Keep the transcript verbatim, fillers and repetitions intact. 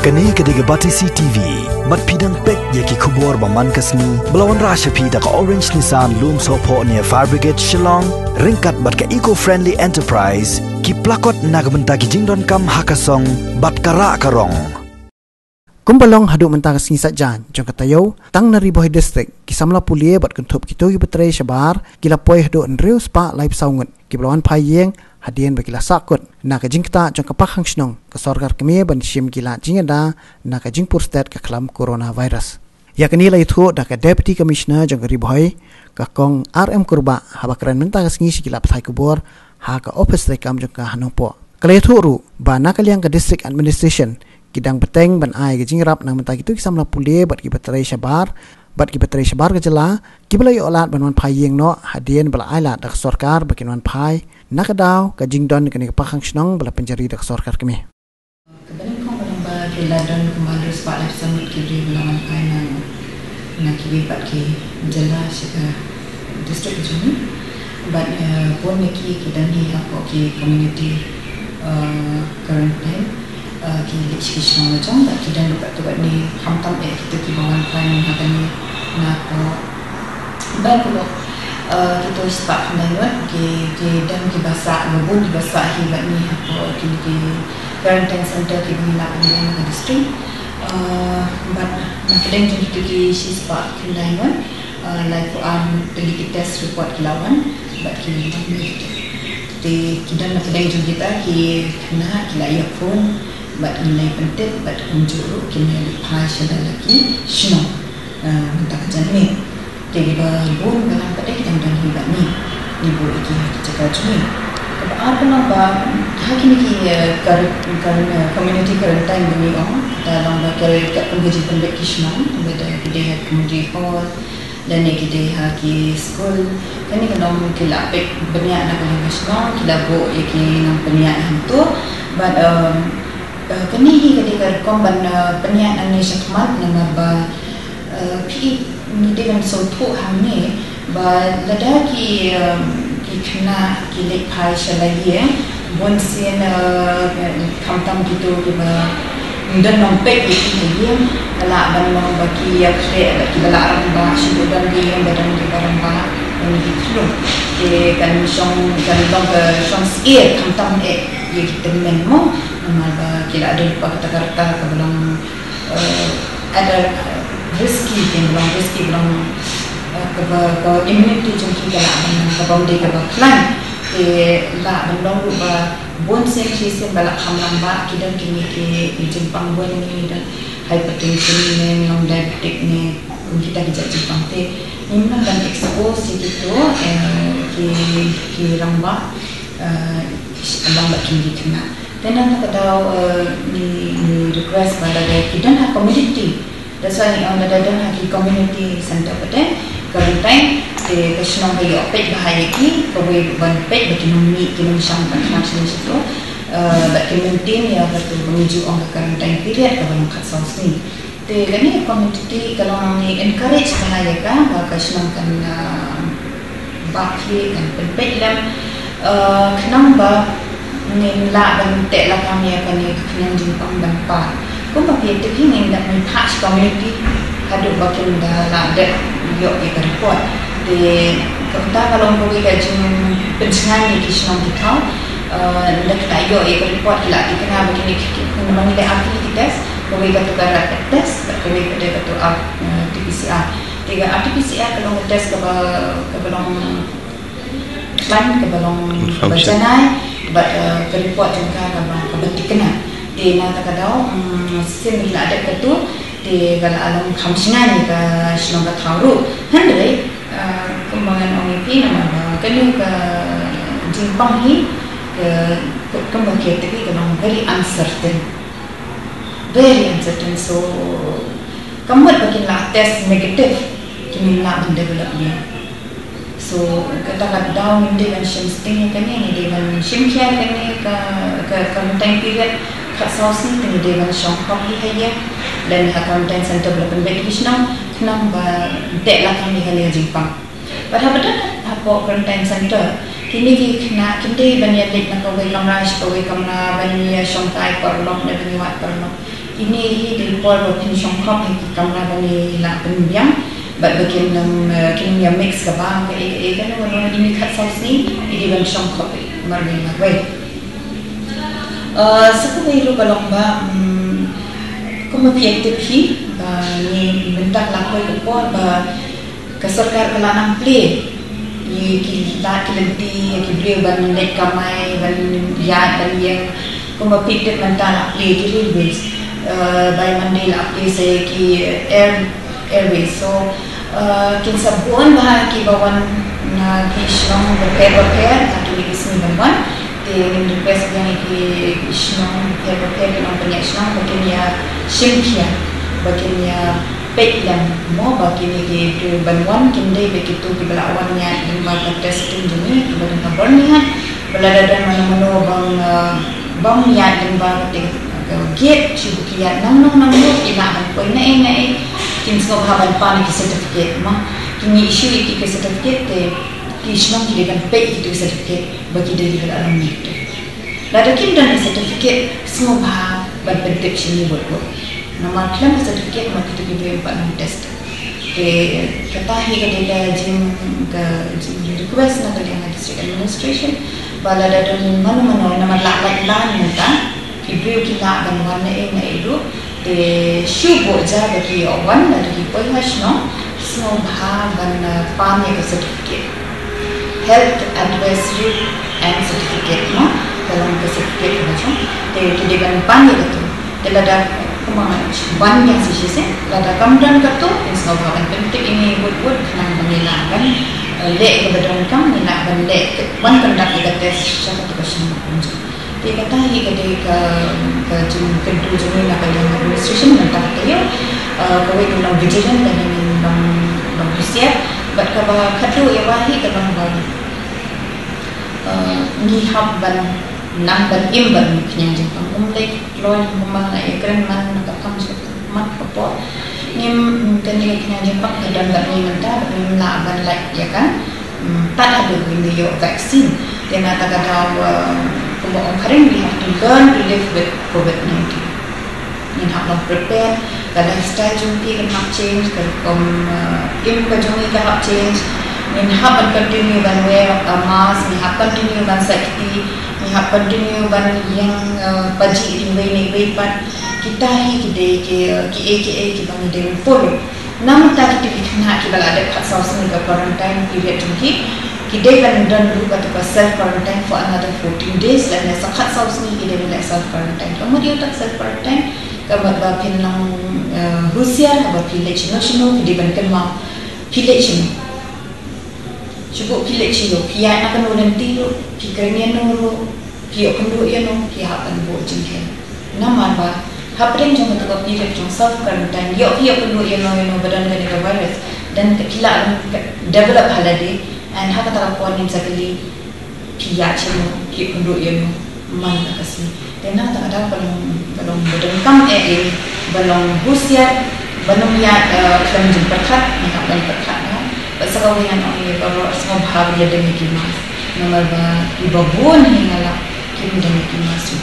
Kane ka dei ka Batesi T V. Bad phi dang peit ïa ki khubor ba man ka sngi ba la wanrah sha phi da ka Orange Nissan Lumsohphoh near Fire Brigade Shillong, ryngkat bad ka Eco Friendly Enterprise, ki plakot na ka bynta ki jingdonkam ha ka song bad ka rah ka rong. Kumba long haduh mynta ka sngi Saitjaiñ jong ka taïew, tang na Ri Bhoi District, ki samla pule bad kynthup kito kiba trei shabar ki la poi haduh hynriew spah laiphew saw ngut kiba la wan phai ïing hadien ba ki la sahkut na ka jingktah jong ka Pakhang Shnong ka sorkar kmie ban shim ki lad jingïada na ka jingpur stet ka khlam coronavirus. Ïa kane la ïathuh da ka Deputy Commissioner jong ka Ri Bhoi, ka Kong R M Kurbah, haba kren mynta ka sngi sha ki lad pathai khubor ha ka ophis treikam jong ka ha Nongpoh. Ka la ïathuh ruh ba na ka liang ka District Administration ki dang bteng ban ai ka jingïarap na ka bynta kito ki samla pule bad kiba trei shabar, bad kiba trei shabar ka jylla, kiba la ïoh lad ban wan phai ïing noh hadien ba la ai lad da ka sorkar ba kin wan phai na ka daw ka jingdon kane ka Pakhang Shnong ba la pynjari da ka sorkar kmie. Ka banyngkong ka long ba ki la don kumba hynriew spah laiphew saw ngut ki briew ba la wan phai na, na kiwei pat ki jylla sha ka district ka jong ngi. Bad, eh, bun na ki ki don hi hapoh ki community, eh, quarantine, eh, ki leit sha ki shnong la jong, bad ki don ruh katto katne, khamtam eh kito kiba wan phai na kane na ka Bad kumno, eh, kito spah khyndai ngut ki, ki don kiba sah, ba bun kiba sah hi bad ngi hapoh ki, ki quarantine center kiba ngi la pynlong ha ka district. Eh, bad na pdeng jong kito ki shi spah khyndai ngut, eh, laiphew ar tylli ki test report ki la wan, bad ki long negative. Te ki don na pdeng jong kita ki khynnah ki la ïoh phone, bad ngin ïa pyntip, bad kumjuh ruh kin ïa leit phai sha la ki shnong. Ah, mynta ka janmiet. Te kiba bun ba nang pat ki dang don hi bad ngi. Ngi buh ïa ki ha ki jaka jong ngi. Kaba ar ka long ba ha kine ki, eh, kar-, kar-, eh, community quarantine ba ngi ong, kata long ba ki, ka, ka jingpynbeit ki shnong, ba da ki dei ha community hall, lane ki dei ha ki skul. Kane ka long ki la peit bniah na ka liang ka shnong, ki la buh ïa ki nongpynïaid hangto. Bad, um, eh, kane hi ka dei ka rukom ban, eh, pynïaid nangne shakhmat namar ba Eh, phi, ngi dei ban sngewthuh hangne ba lada ki, eh, ki khynnah ki leit phai sha la ïing, bunsien, eh, khamtam kito kiba ym don nongpeit ïa ki ha ïing, ka lah ban long ba ki ïakhreh bad kiba lah rangbah, shu don ki ïing ba don kiba rangbah, don ki khlum. Te kan shong, kan long ka shong syier khamtam eh ïa ki tymmen mo, namar ba ki la don pa kata ka rta kaba long eh, at a, eh, risky, ki long risky, long, eh, kaba, ka immunity jong ki ka lah ban, kaba ym dei kaba khlaiñ. Te lah ban long ruh ba bun sien shisien ba la kham lang ba ki don kine ki jingpang bun, ki don hypertension ne, long diabetic ne, kita ki jait jingpang te ngim lah ban expose ïa kito, eh, ki, ki rangbah, eh, long ba kine ki khynnah. Te na kata ka daw, eh, ngi, ngi request ba lada ki don ha community. That's why ngi ong lada don ha ki community center pat, quarantine, te ka shnong ka ïoh peit bha ïa ki, kawei ban peit ba kin ym mih, kin ym shang ban khang shane shato. Eh, bad kin maintain ïa katu ba ngi ju ong ka quarantine period kaba long khatsaw sngi. Te kane ka community ka long ngi encourage bha ïa ka, ba ka shnong kan, ah, bah khlieh, kan pynpeit lem, ah, khnang ba ngin lah ban teh lakam ïa kane ka khñiang jingpang ban par. Kumba phi tip hi ngin da mynta sha community haduh ba kin da lah dep ïoh ïa ka report. Te kata ka long kawei ka jingpynshngaiñ ïa ki shnong ki thaw, ah, da ki la ïoh ïa ka report ki la thikna ba kine ki, ki, ki, ngi leh arty ki test. Kawei katu ka rapid test, bad kawei pat katu R, eh, T P C R. Te ka R T P C R ka long ka test kaba, kaba long khlaiñ, kaba long, kaba janai, bad, eh, ka report jong ka kaba, kaba thikna. Te na kata ka daw, mm, shisien ba la dep katu, te ka la long kham shngaiñ ïa ka shnong ka thaw ruh. Hynrei, eh, kumba ngan ong ïa phi namar ba kane ka jingpang hi, ka, kumba ki tip hi ka long very uncertain. Very uncertain. So, ka mut ba kin lah test negative, kin ym lah ban develop ïa. So, kata ka daw ngim dei ban shim sting ïa kane, ngi dei ban shim khia ïa kane ka, ka, ka quarantine period, khatsaw sngi te ngi dei ban shong hok ïa ha ïing, lane ha quarantine center ba la pynbeit ïa ki shnong, khnang ba teh lakam ïa kane ka jingpang. Bad haba don hapoh quarantine center, ki Kine ki khynnah kim dei ban ïa leit na kawei kamra sha kawei kamra ban ïa shongkai paralok ne ban ïa wad paralok. Kine hi dei por ba phin shongkhop ha ki kamra ban ïa lah pynbiang bad ba kin ym, eh, kin ïa mix kaba kaei kaei kano kano, kine khatsaw sngi ki dei ban shongkhop marwei marwei. Eh, sa kawei ruh ka long ba, mm, kumba phi ïa tip hi ba ngi mynta la poi ka por ba ka sorkar ka la nang plie ïa ki lad ki lynti ïa ki briew ban leit kamai, ban ïaid ban ïeng. Kumba phi tip mynta la plie ki railways, eh, bai Monday la plie sa ïa ki air, airways. So, eh, kin sa bun bha kiba wan na ki shnong bapher bapher ha kine ki sngi ban wan. Te ngin request biang ïa ki shnong bapher bapher, ki nongpynïaid shnong ba kin ïa shim khia, ba kin ïa peit lem mo ba kine ki briew ban wan kim dei ba kito kiba la wan ïaid lyngba ka testing jong ngi, kiba don ka bor nihat, ba lada don mano mano bang, eh, bang ïaid lyngba kata ka gate, shu ba ki ïaid nangno nangno, ki lah ban poi naei naei, kin sngewbha ban pan ïa ki certificate mo. Kin ïa issue ïa ki certificate te ki shnong ki dei ban peit ïa ki certificate ba ki dei kiba la long nangto. Lada kim don certificate, sngewbha ban pyntip sha ngi wut wut. Namar khlem certificate ma kito ki briew pat nang test. Te kata hi ka dei ka jing, ka jing request na ka liang ka district administration. Ba lada don mano mano, namar la lait lan mynta, ki briew ki lah ban wan naei naei ruh. Te shu buh ja ba ki ïoh wan lada ki poi ha shnong, sngewbha ban, eh, pan ïa ka certificate. Health advisory and certificate mo, ka long ka certificate kaba jong. Te ki dei ban pan ïa kato. Te lada kumba ngan wan ïa shisien, lada kam don kato, kin sngewbha ban pyntip ïa ngi wut wut khnang ba ngi lah ban, eh, leh kaba donkam, ngi lah ban leh ban conduct ïa ka test sha kato ka shnong ba kumjuh. Te kata hi ka dei ka, ka jingkyntu jong ngi na ka liang administration mynta ka taïew. Eh, kawei ka long vigilant, ka dei long, long husiar. Bad kaba khadduh ïa wah hi ka long ba, eh, ngi hap ban nang ban im bad u khñiang jingpang, um leit kloi kumba nga ïakren man na ka phang jong ka mat ka por. Ngim, kane ka khñiang jingpang ka don bad ngi mynta bad ngim lah ban lait ïa ka. Hmm, tad haduh ba ngin ïoh vaccine. Te na kata ka daw, uh, kumba ong phareng, we have to learn to live with covid nineteen. Ngin hap long prepare, ka lifestyle jong ngi kan hap change, ka rukom, uh, im ka jong ngi ka hap change. Ngin hap ban continue ban wear a mask, ngin hap continue ban sait kti, ngin hap continue ban ïeng, uh, pajih iwei na iwei pat. Kita hi ki dei ki, uh, kiei kiei kiba ngi dei ban follow. Namar kata kito ki khynnah kiba la dep khatsaw sngi ka quarantine period jong ki, ki dei ban don ruh kata ka self quarantine for another fourteen days, lane sa khatsaw sngi ki dei ban leh self quarantine. Ka mut ïa kata ka self quarantine, ka mut ba phin long, eh, husiar, haba phi leit shano shano, phi dei ban kynmaw phi leit shano. Shu buh phi leit shano, phi ïaid na kano lynti ruh, phi kren ïano ruh, phi ïoh kynduh ïano, phi hap ban buh jingkheiñ. Namar ba hapdeng jong kata ka period jong self quarantine, ïoh phi ïoh kynduh ïano ïano ba don kane ka virus, dan ka phi lah ban develop ha lade, and ha kata ka por ngin sa kylli, phi ïaid shano, phi ïoh kynduh ïano man la ka sngi. Te na kata ka daw ka long, ka long ba donkam eh ïa ngi ban long husiar, ban ym ïaid, eh, khlem jingpyrkhat, ngi hap ban pyrkhat noh. Bad sa kawei ngan ong ïa baroh sngewbha ban ïadem ïa ki mask. Namar ba kiba bun hi nga lap kim don ïa ki mask.